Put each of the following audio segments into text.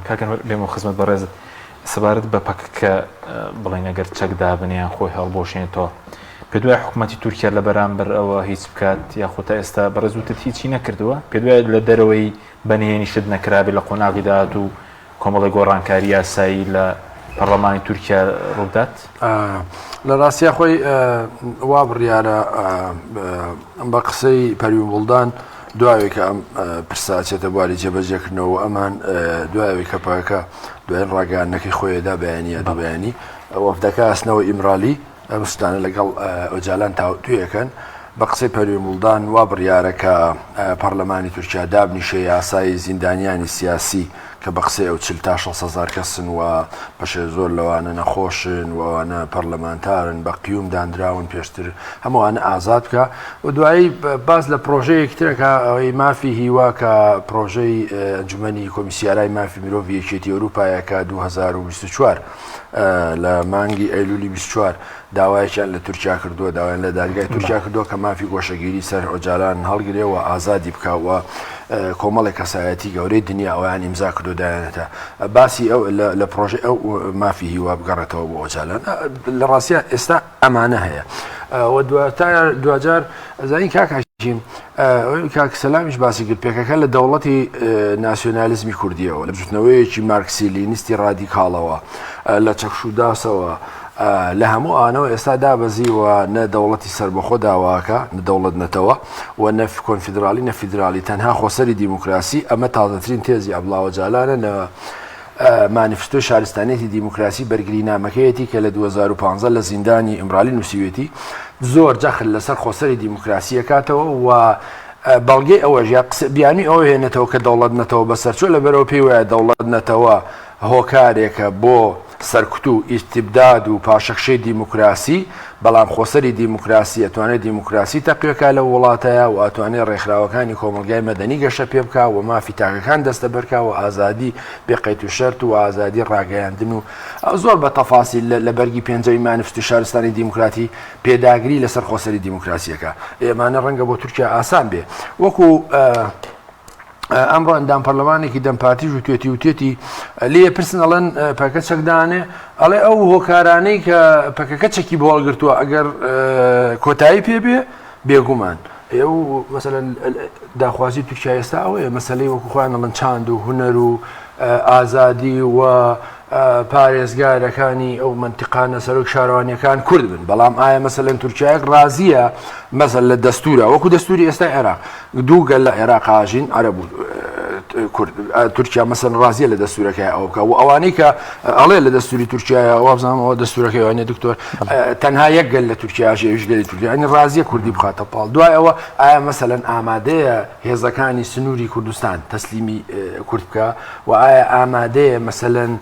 کاک ئەنوەر بێمەوە خزمەت بەڕێزت سەبارەت بە پەکەکە بڵێن ئەگەر چەک دابنێ یان خۆی هەڵبۆشێنێتەوە پێت وایە حکوومەتی تورکیا لە بەرامبەر ئەوە هیچ بکات یاخود تا ئێستا بەڕێز وتت هیچی نەکردووە پێت وایە لە دەرەوەی بەنهێنی شت نەکرابێ لە قۆناغی داهاتوو کۆمەڵی گۆڕانکاری یاسایی لە پەرلەمانی تورکیا ڕووبدات؟ لە ڕاستیا خۆی وا بڕیارە بە قسەی پەروین بوڵدان دوایەوەی کە ئەم پرسە ئەچێتە بواری جێبەجێکردنەوە و ئەمان دوایەوەی کە پەکەکە دوایین ڕاگەیاندنەکەی خۆیدا بەیانی یا دوو بەیانی وەفدەکە ئەچنەوە ئیمرالی ئەم شتانە لەگەڵ ئۆجالان تاوتوێ ئەکەن. بە قسەی پەروین بوڵدان وا بڕیارە کە پەرلەمانی تورکیا دابنیشێ یاسای زیندانیانی سیاسی کە بە قسەی ئەو 40 تا 600 هەزار کەسن و بەشێ زۆر لەوانە نەخۆشن و ئەوانە پەرلەمانتارن بە قیوم دانراون پێشتر هەمووانە ئازاد بکە و دوایی باس لە پرۆژەیەکی ترەکە ئەوەی مافی هیوا کە پرۆژەی ئەنجومەنی کۆمیسیارای مافی مرۆڤی یەکێتی ئەوروپایە کە 2024 لە مانگی ئەیلولی 24 داوایەکیان لە تورکیا کردووە، داوایان لە دادگای تورکیا کردووە کە مافی گۆشەگیری سەر ئۆجالان هەڵگرێ و ئازادی بکا و کۆمەڵێک کەسایەتی گەورەی دنیا ئەویان ئیمزا کردو دایانەتە باسی ئەو لە پرۆژەی ئەو مافی هیوا بگەڕێتەوە بۆ ئۆجالان. لە ڕاستیا ئێستا ئەمانە هەیە و دواجار ئەزانی کاک حەکیم کاک سەلامیش باسی کرد پێکەکە لە دەوڵەتی ناسیۆنالیزمی کوردیەوە لە بزوتنەوەیەکی مارکسی لینیستی ڕادیکاڵەوە لە چەکشوداسەوە لە هەموو ئەوانەوە ئێستا دابەزیوە، نە دەوڵەتی سەربەخۆ داواکە، نە دەوڵەت نەتەوە و نە کۆنفیدراڵی نە فیدراڵی، تەنها خۆسەری دیموکراسی، ئەمە تازەترین تێزی عەبدوڵا ئۆجالانە لە مانیفستۆی شارستانیەتی دیموکراسی بەرگرینامەکەیەتی کە لە 2015 لە زیندانی ئیمرالی نووسیوێتی، زۆر جەخت لەسەر خۆسەری دیموکراسی ئەکاتەوە و بەڵگەی ئەوەش یا بیانوی ئەوە هێنێتەوە کە دەوڵەت نەتەوە بەسەرچووە، لەبەرئەوە پێی وایە دەوڵەت نەتەوە هۆکارێکە بۆ سەرکوت و ئیستیبداد و پاشەکشەی دیموکراسی، بەڵام خۆسەری دیموکراسی ئەتوانێ دیموکراسی تەقویە کا لەو وڵاتەیا و ئەتوانێ ڕێکخراوەکانی کۆمەڵگای مەدەنی گەشە پێ بکا و مافی تاکەکان دەستەبەر کا و ئازادی بێ قەید و شەرت و ئازادی ڕاگەیاندن و زۆر بە تەفاسیل لە بەرگی پێنجەمی مانیفستوی شارستانی دیموکراتی پێداگری لەسەر خۆسەری دیموکراسیەکە. ئێمانە ڕەنگە بۆ تورکیا ئاسان بێ وەکو ئەمڕۆ ئەندام پەرلەمانێکی دەم پارتیش وتێتی وتێتی لێ پرسن ئەڵێن پەکە چەکدانێ ئەڵێ ئەو هۆکارانەی کە پەکەکە چەکی بۆ هەڵگرتووە ئەگەر کۆتایی پێ بێ بێگومان ئەو مەسەلەن داخوازی تورکیا ئێستا ئەوەیە مەسلەی وەکو خۆیان ئەڵێن چاند و هونەر و ئازادی و پارێزگارەکانی ئەو مەنتیقانە سەرۆک شارەوانیەکان کورد بن بەڵام ئایا مەسەلەن تورکیایەک ڕازیە مەسەل لە دەستورە وەکو دەستوری ئێستا عێراق دوو گەل لە عێراق ئاژین عەرەب و کورد تورکیا مەسەن ڕازیە لە دەستورەکەی ئەوە بکە و ئەوانەی کە ئەڵێ لە دەستوری تورکیا وابزانم ئەوە دەستورەکەی وانە دکتۆر تەنها یەک گەل لە تورکیا ئەژی ئەویش گەلی تورکیا یعنی ڕازیە کوردی بخاتە پاڵ دوای ئەوە ئایا مەسەلەن ئامادەیە هێزەکانی سنووری کوردستان تەسلیمی کورد بکە و ئایا ئامادەیە مەسەلەن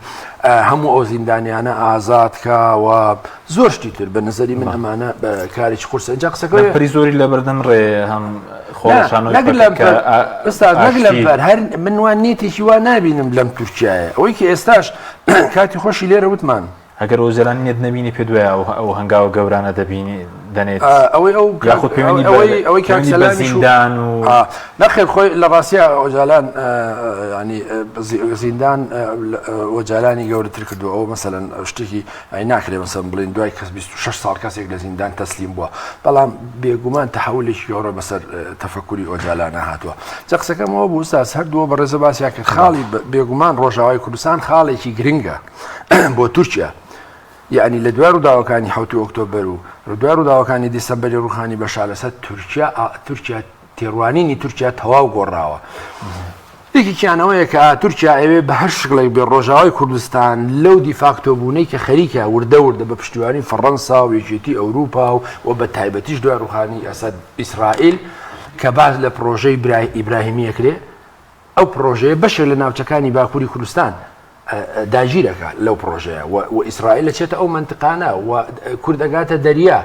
هەموو ئەو زیندانیانە ئازاد کا و زۆر شتی تر بە نظری من ئەمانە بە کارێکی قورسە اینجا قسەکە پەری زۆری لە بەردەم ڕێ هەم خۆشانەوەی نەک لەم ئوستاد نەک لەم پەر هەر من وان نیەتێکی وا نابینم لەم تورکیایە ئەوەی کە ئێستاش کاتی خۆشی لێرە وتمان ئەگەر ئۆجەلان نیەت نەبینی پێت وایە ئەو ئەو هەنگاوە گەورانە دەبینی دەنێت ئەوەی ئەو یاخود پەیوەندی بە ئەوەی ئەوەی کاک پەیوەندی بە سەلامیش و زیندان و نەخێر خۆی لە ڕاستیا ئۆجالان ینی زیندان ئۆجالانی گەورەتر کردو ئەو مەسەلەن شتێکی ئەی ناکرێ مەسەن بڵین دوای کەس 26 ساڵ کەسێک لە زیندان تەسلیم بووە بەڵام بێگومان تەحولێکی گەورە بەسەر تەفەکوری ئۆجالانە هاتووە جا قسەکەمەوە بوو ئوستاز هەردووە بەڕێزە باسیان کرد خاڵی بێگومان ڕۆژاوای کوردستان خاڵێکی گرنگە بۆ تورکیا یەعنی لە دوای ڕووداوەکانی حەوتی ئۆکتۆبەر و دوای ڕووداوەکانی دیسەمبەری ڕووخانی بەشار ئەسەد تورکیا تورکیا تێڕوانینی تورکیا تەواو گۆڕاوە. یەکێکیان ئەوەیە کە تورکیا ئەوێ بە هەر شکڵێک بێ ڕۆژاوای کوردستان لەو دیفاکتۆ بوونەی کە خەریکە وردە وردە بە پشتیوانی فەڕەنسا و یەکێتی ئەوروپا و و بە تایبەتیش دوای ڕوخانی ئەسەد ئیسرائیل کە باس لە پرۆژەی برای ئیبراهیمی ئەکرێ ئەو پڕۆژەیە بەشێک لە ناوچەکانی باکووری کوردستان داگیر ئەکا لەو پڕۆژەیە و ئیسرائیل ئەچێتە ئەو مەنتقانە و کورد ئەگاتە دەریا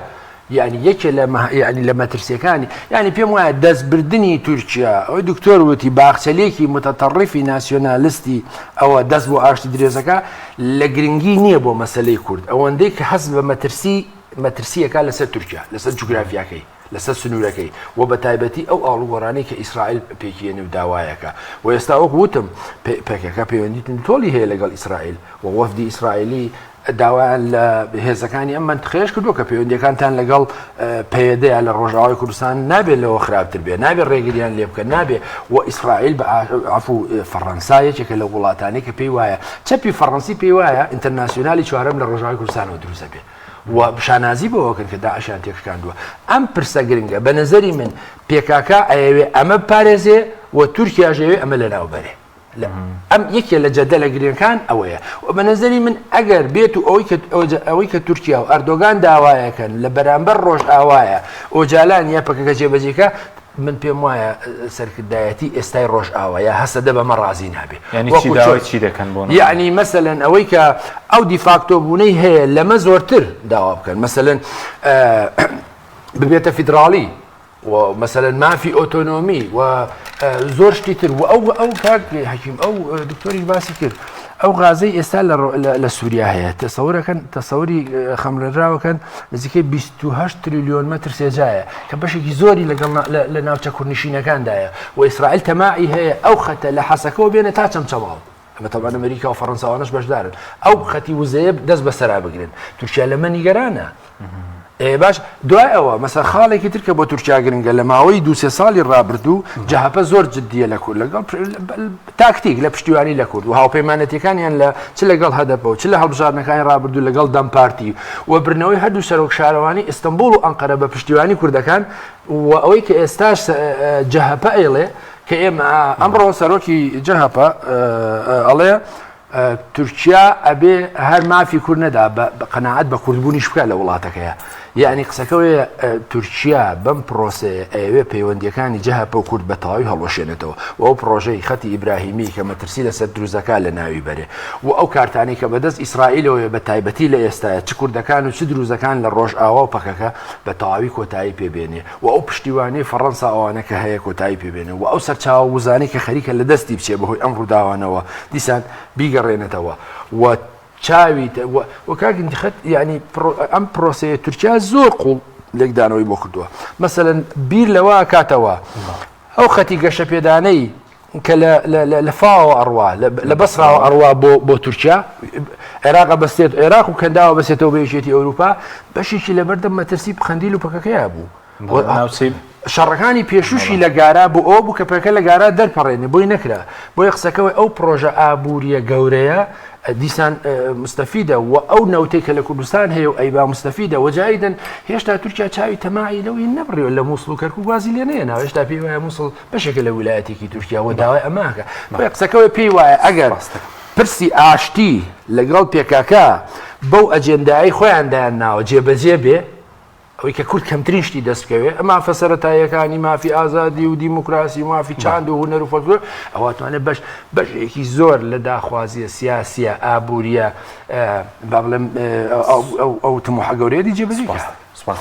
یعنی یەکێ لە یعنی لە مەترسیەکانی یعنی پێم وایە دەستبردنی تورکیا ئەوەی دکتۆر وتی باخچەلێکی متەتەڕیفی ناسیۆنالستی ئەوە دەست بۆ ئاشتی درێژەکە لە گرنگی نییە بۆ مەسلەی کورد ئەوەندەی کە هەست بە مەترسی مەترسیەکە لەسەر تورکیا لەسەر جوگرافیاکەی. لەسەر سنوورەکەی و بە تایبەتی ئەو ئاڵوگۆڕانەی کە ئیسرائیل پێکیێنێ و داوایەکە و ئێستا وەک وتم پەکەکە پەیوەندی توندوتۆڵی هەیە لەگەڵ ئیسرائیل و وەفدی ئیسرائیلی داوایان لە هێزەکانی ئەم مەنتقەیەش کردووە کە پەیوەندیەکانتان لەگەڵ پەیەدەیە لە ڕۆژئاوای کوردستان نابێت لەوە خراپتر بێ، نابێت ڕێگریان لێ بکەن، نابێ و ئیسرائیل بە عەفو فەڕەنسا یەکێکە لە وڵاتانەی کە پێی وایە چەپی فەڕەنسی پێی وایە ئینتەرناسیۆنالی چوارەم لە ڕۆژئاوای کوردستانەوە دروست دەبێ و شانازی بەوە کرد کە داعشیان تێکشکاندووە. ئەم پرسە گرنگە. بە نەزەری من پێکاکا ئەیەوێ ئەمە بپارێزێ و تورکیاش ئەیەوێ ئەمە لەناو بەرێ. ئەم یەکێ لە جەدەلە گرنگەکان ئەوەیە و بە نەزەری من ئەگەر بێت و ئەوەی کە ئەوەی کە تورکیا و ئەردۆگان داوایەکەن لە بەرامبەر ڕۆژئاوایە ئۆجالان یا پەکەکە جێبەجێکە من پێم وایە سەرکردایەتی ئێستای ڕۆژئاوا یا هەسەدە بەمە ڕازی نابێ یعنی چی داوای چی دەکەن بۆ یعنی مەسەلەن ئەوەی کە ئەو دیفاکتۆ بوونەی هەیە لەمە زۆرتر داوا بکەن مەسەلەن ببێتە فیدراڵی و مەسەلەن مافی ئۆتۆنۆمی و زۆر شتی تر و ئەو ئەو کاک حەکیم ئەو دکتۆریش باسی کرد ئەو غازەی ئێستا لە سووریا هەیە تەسەورەکەن تەسەوری خەمڵێنراوەکەن نزیکەی 28 تریلیۆن مەتر سێجایە کە بەشێکی زۆری لەگەڵ لە ناوچە کوردنشینەکاندایە و ئیسرائیل تەماعی هەیە ئەو خەتە لە حەسەکەەوە بێنە تا چەمچەماڵ ئەمە تەبعەن ئەمریکا و فەڕەنسا ئەوانەش بەشدارن ئەو خەتی وزەیە دەست بەسەرا بگرن تورکیا لەمە نیگەرانە ئێ باش دوای ئەوە مەسە خاڵێکی تر کە بۆ تورکیا گرنگە لە ماوەی دوسێ ساڵی ڕابردوو جەهەپە زۆر جدیە لە کورد لەگەڵ تاکتیک لە پشتیوانی لە کورد و هاوپەیمانەتەکانیان لە چ لەگەڵ هەدەپە و چ لە هەڵبژاردنەکانی ڕابردوو لەگەڵ دەم پارتی و برنەوەی هەردوو سەرۆک شارەوانی ئیستنبوڵ و ئەنقەرە بە پشتیوانی کوردەکان و ئەوەی کە ئێستاش جەهەپە ئەیڵێ کە ئێمە ئەمڕۆ سەرۆکی جەهەپە ئەڵێ تورکیا ئەبێ هەر مافی کورد نەدا بە قەناعەت بە کوردبوونیش بکە لە وڵاتەکەیە یعنی قسەکەوەیە تورکیا بەم پرۆسەیە ئەیەوێ پەیوەندیەکانی جەهەپە و کورد بە تەواوی هەڵوەشێنێتەوە و ئەو پرۆژەی خەتی ئیبراهیمی کە مەترسی لەسەر دروزەکە لە ناوی بەرێ و ئەو کارتانەی کە بەدەست ئیسرائیلەوەیە بە تایبەتی لە ئێستاە چ کوردەکان و چ دروزەکان لە ڕۆژئاوا و پەکەکە بە تەواوی کۆتایی پێ بێنێ و ئەو پشتیوانیەی فەڕەنسا ئەوانە کە هەیە کۆتایی پێ بێنێ و ئەو سەرچاوە وزانەی کە خەریکە لە دەستی بچێ بەهۆی ئەم ڕووداوانەوە دیسان بیگەڕێنێتەوە و چاوی و کاک خەت یعنی ئەم پرۆسەیە تورکیا زۆر قوڵ لێکدانەوەی بۆ کردووە مەسەلەن بیر لەوە کاتەوە ئەو خەتی گەشەپێدانەی کە لە فاوە ئەڕوا لە بەسراوە ئەڕوا بۆ بۆ تورکیا عێراق بەستێت عێراق و کەنداوە بەسێتەوە بە یەکێتی ئەوروپا بەشێکی لەبەردەم مەترسی قەندیل و پەکەکەیا بوو شەڕەکانی پێشوشی لە گارا بۆ ئەو بوو کە پەکە لە گارا دەرپەڕێنێ بۆی نەکرا بۆیە قسەکەەوەی ئەو پرۆژە ئابووریە گەورەیە دیسان مستەفیدە و ئەو نەوتەی کە لە کوردستان هەیە و ئەیبا مستەفیدە و جایدن هێشتا تورکیا چاوی تەماعی لەوەی نەبڕیوە لە مووسڵ و کەرکوک وازی لێ نەهێناوە هێشتا پێی وایە مووسڵ بەشێکە لە ویلایەتێکی تورکیا و داوای ئەمە ئەکا بۆیە قسەکەوەی پێی وایە ئەگەر پرسی ئاشتی لەگەڵ پێکاکە بەو ئەجێندایەی خۆیان دایانناوە جێبەجێ بێ ئەوەی کە کورد کەمترین شتی دەست بکەوێ مافە سەرەتاییەکانی مافی ئازادی و دیموکراسی و مافی چاند و هونەر و فۆلکلۆر ئەوە توانێت بەش بەشێکی زۆر لە داخوازیە سیاسیە ئابووریە با بڵێم ئەو تموحە گەورەیە دی جێبەجێ سپاس.